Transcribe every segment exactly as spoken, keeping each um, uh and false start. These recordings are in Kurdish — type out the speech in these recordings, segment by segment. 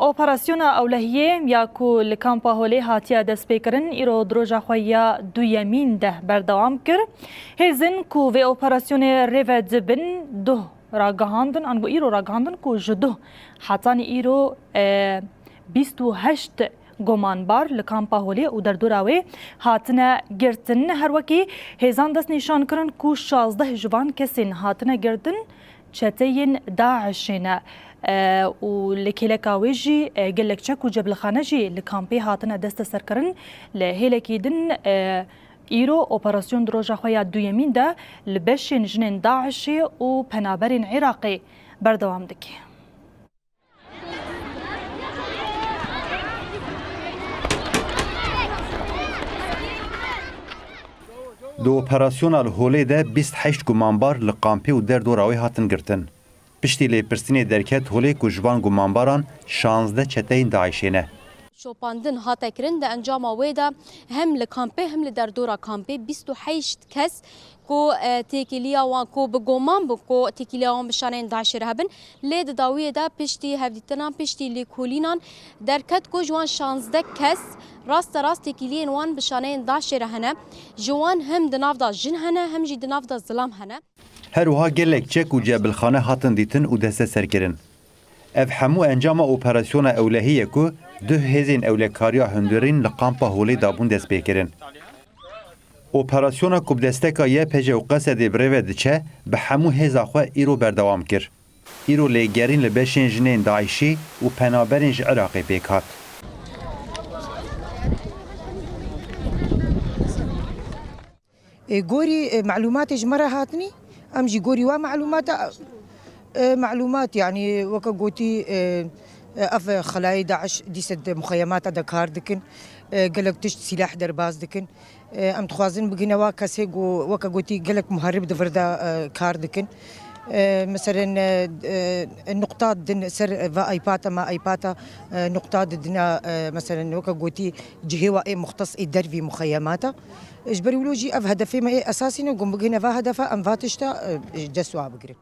Operasyona ewlehiyê ya ku li Kampa Holê hatiye destpêkirin, îro di roja xwe ya duyemîn de berdewam kir. Hêzên ku vê operasyonê rêve dibin, duh ragihandin, ango îro ragihandin ku ji duh hetanî îro, e, bîst û heşt gomanbar li Kampa Holê û derdora wê hatine girtin. Her wekî hêzan destnîşan kirin ku şazdeh ji van kesên hatine girtin çeteyên DAIŞê ne. E, û li kêleka wê jî, e, gelek çek û cebilxane jî li kampê hatine desteserkirin. Li hêlekî din, e, îro operasyon di roja xwe ya duyemîn de li beşên jinên DAIŞê û penaberên Iraqê berdewam dike. Di operasyona li Holê de bîst heşt gumanbar li kampê û derdora wê hatin girtin. Piştî lêpirsînê derket Holê ku ji van gumanbaran şazdeh çeteyên DAIŞê ne. Şopandin hate kirin, di encama wê de hem li kampê hem li derdora kampê bîst û heşt kes ku, e, têkiliya wan ku bi goman bû ku têkiliya wan bi şaneyên DAIŞê re hebin, lê di dawiyê de piştî hevdîtinan, piştî lêkolînan derket ku ji wan şazdeh kes rasterast têkiliyên wan bi şaneyên DAIŞê re hene. Ji wan hem di nav de jin hene, hem jî di nav de zilam hene. Her wiha gelek çek û cebilxane hatin dîtin û desteserkirin. Ev hemû encama operasyona ewlehî ye ku duh hêzên ewlekariya hundirîn li kampa Holê dabûn destpêkirin. Operasyona ku bi desteka Y P G û Qesedê bi rê ve diçe, bi hemû hêza xwe îro berdewam kir. Îro lêgerîn li beşên jinên DAIŞî û penaberên ji Iraqê pêk hat. E, gorî, e, melûmatê ji me re hatinî, em jî gorî wa melûmata, e, melûmat, yanî weke gotî, e, e, ev xelayê DAIŞ dîse di muxeyemata de kar dikin, e, gelek tişt sîlah derbas dikin. E, em dixwazin bigihine wa kesê ku weke gotî gelek muherib di vir de, e, kar dikin. E, meselen, e, e, nuqta din ser va aypata ma aypata, e, nuqta didina, e, meselen weke gotî cihê wa ê muxtes ê dervî muxeyemata. Ji ber wilo jî ev hedefê me ê esasî ne, ku em bigihine va hedefa, em va tişta, e, ji dest wa bigirin.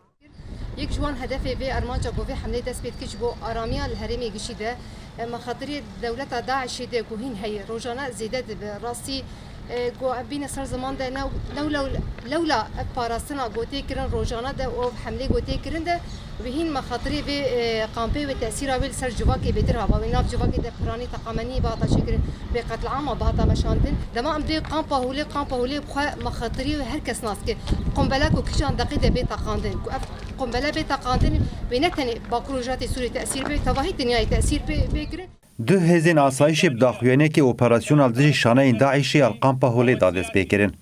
Yek ji wan hedefê vê armanca ku vê hemleyê dest pê dike ji bo aramiya li herêmê gişî de, e, mexatirê dewleta DAIŞê de ku hîn heye, rojane zêde dibe. Rastî, e, ku em bîne ser ziman de ne, lew, lew, lewla ev parastina ku tê kirin rojane de û ev hemlê ku tê kirin de, wê hîn mexatirê vê, e, kampê wê tesîra wê li ser civakê bêtir hava. Wê nav civakê de piranî teqameniyê bihata çêkirin. Bê qetliama bihata meşandin. Dema em dê kampa Holê, kampa Holê bi xwe mexatirî wê her kes nas dike. Qumbela ku kîjan deqê de bê teqandin. Ku ev qumbele bê teqandin, wê ne tenê Bakur û Rojhilatê Sûriyê tesîr bê, tevahî dinyayê tesîr bê, bê kirin. Du hêzên asayişê bi daxuyaniyekê operasyona li dijî şaneyên DAIŞê ya li kampa Holê da destpêkirin.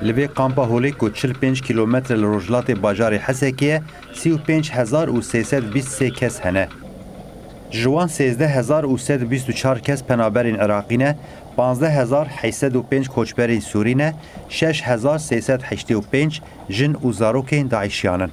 Li vê kampa Holê ku çil pênc kîlometre li rojhilatê bajarê Hesekê ye, sî û pênc hezar û sê sed bîst sê kes hene. Ji wan sêzdeh hezar û sed bîst û çar kes penaberên Iraqî ne, panzdeh hezar heyt sed û pênc koçberên Sûrî ne, şeş hezar sê sed heştê û pênc jin û zarokên DAIŞiyan in.